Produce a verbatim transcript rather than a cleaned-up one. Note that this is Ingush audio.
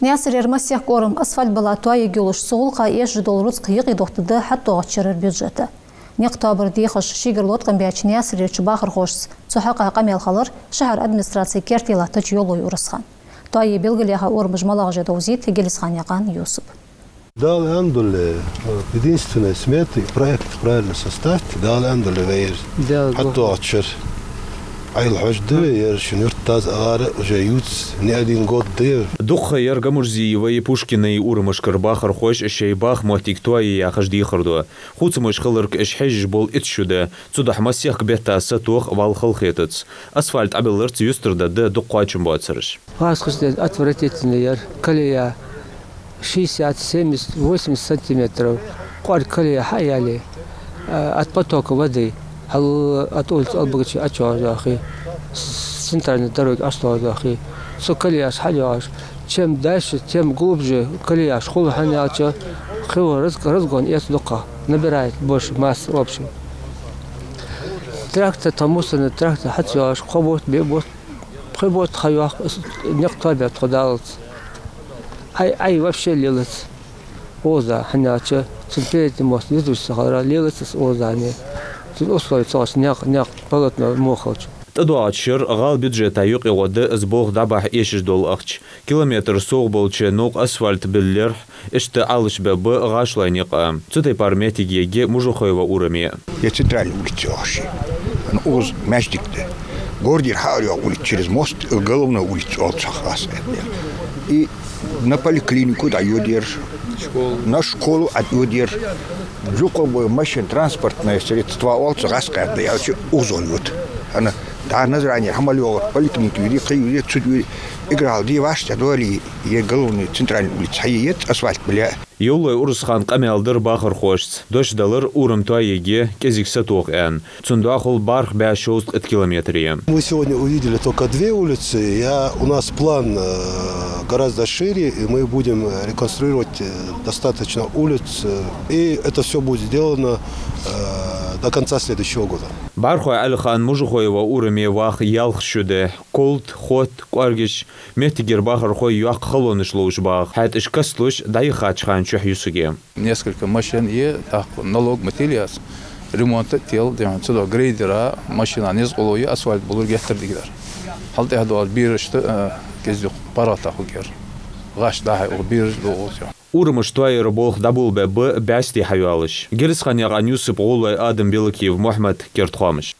Наьсарера массехк урамах асфальт бала тоаергйолаш, цу гӀулакха эшаш дола рузкъа юкъедохийтаргда хьатӀадоагӀача шерара бюджета. Никъ тоабар дехаш шийгара латкъам баьча Наьсарерча бахархошца цу хьакъехьа къамаьл хилар шахьара администраце керте латтача Йовлой Урусхана. Тоае белгалъяьха урамаш малагӀа я довзийт Гелисханаькъан Юсупа. Дала аьннадале, единственное, сметы и проект правильно составьте, Дала аьннадале вай ер хьатӀадоагӀача шера. Ӏайла хьожаргда вай, ер шун юрт дӀаазагӀара уже ювц не один год да ер. Дукха яр Гамурзиевай, Пушкинай урамашкара бахархоша шоай баха моттиг тоае яхаш дехар ду. Хувцамаш хиларга уж хьежаш бола итт шу да, цудухьа массехк бетта сатоха вӀалла халахетац. Асфальт Ӏобилларца юстардаргда дукха кхоачам боацараш. ГӀазкхашта отвратительно яр колея, шестьдесят, семьдесят, восемьдесят сантиметров кӀоарга колея хьаяьле, а, от потока воды, хьал от улицы Албогачей ӀочуйоагӀаш йоахе, с центральной дороги ӀочуйоагӀаш йоахе. Цу колеяш хьайоагӀаш, чем дальше, тем глубже колеяш хул, хӀана аьлча кхы раз-, разгон эц дукха, набирает больше массы, в общем. Трактор, тха мусорный трактор хьацайоагӀаш, кхо бутт, биъ бутт, пхи бутт хьайоаккх, никъ тоабаьб тхо даллалца. Ӏай, Ӏай вообще лелац укхаза, хӀана аьлча цун передний мост везаш ца хиларах лелац из укхаза. Цун условия ца хилча, никъ, никъ полотно во хилча. ТӀадоагӀача шера гӀала бюджета юкъе гӀоргда из болх дӀабахьа эшаш дола ахча. Километр совгӀа болча новкъа асфальт билларах, иштта Ӏалашбергба гӀашлой никъ а. Цу тайпара моттиг ергья Мужухоева ураме. Е центральный улица йоагӀаш я. ХӀана, укхаза маьждиг да. Гордера хьаара йоагӀа улица через мост, Головной улица оал цох, аз хетта. И на поликлинику дӀайода ер, на школу дӀайода ер. Жукъа бой машин, транспортное средство оал цох, аз хетта, аьлча укхаза йода. ХӀана, дӀа Назранера хьа мел йоагӀар поликлиника йода, кхы йода, цу йода. Играл ди вашта доали, е Головной, центральный улица хьае еза асфальт билле. Йовлой Урусхана къамаьл дир бахархошца, дош далар урам тоаергья, кӀезига сатоха аьнна. Цун духьал бархӀ бӀаь шовзткъа итт километр я. Мы сегодня увидели только две улицы. Я, у нас план, э, гораздо шире, и мы будем реконструировать, э, достаточно улиц, э, и это всё будет сделано, э, до конца следующего года. БӀархой Ӏалихана Мужухоева ураме ваха ялх шу да. Колд, хотт, кӀоаргаш, моттигера бахархой йоккха халонаш ловш багӀа. ХӀаьта уж кастлуш дӀаяхача хана чухьюсаргья. Несколько машин я, тӀаккха налог ма телац, ремонт а тел, дехьа цудухьа грейдера машина низ къуло я асфальт булар геттара дикадар. ХьалтӀехьа доагӀаш берашта, а, кӀезига паргӀата хургьяр. ГӀаш дӀахьа ух бераш догӀу. Урамаш тоаяра болх дӀаболабергба бӀаьсти хьайоалаш. Гелисханаькъан Юсуп, ГӀолой Адам, Белакиев Мухьмад, «Керда хоамаш».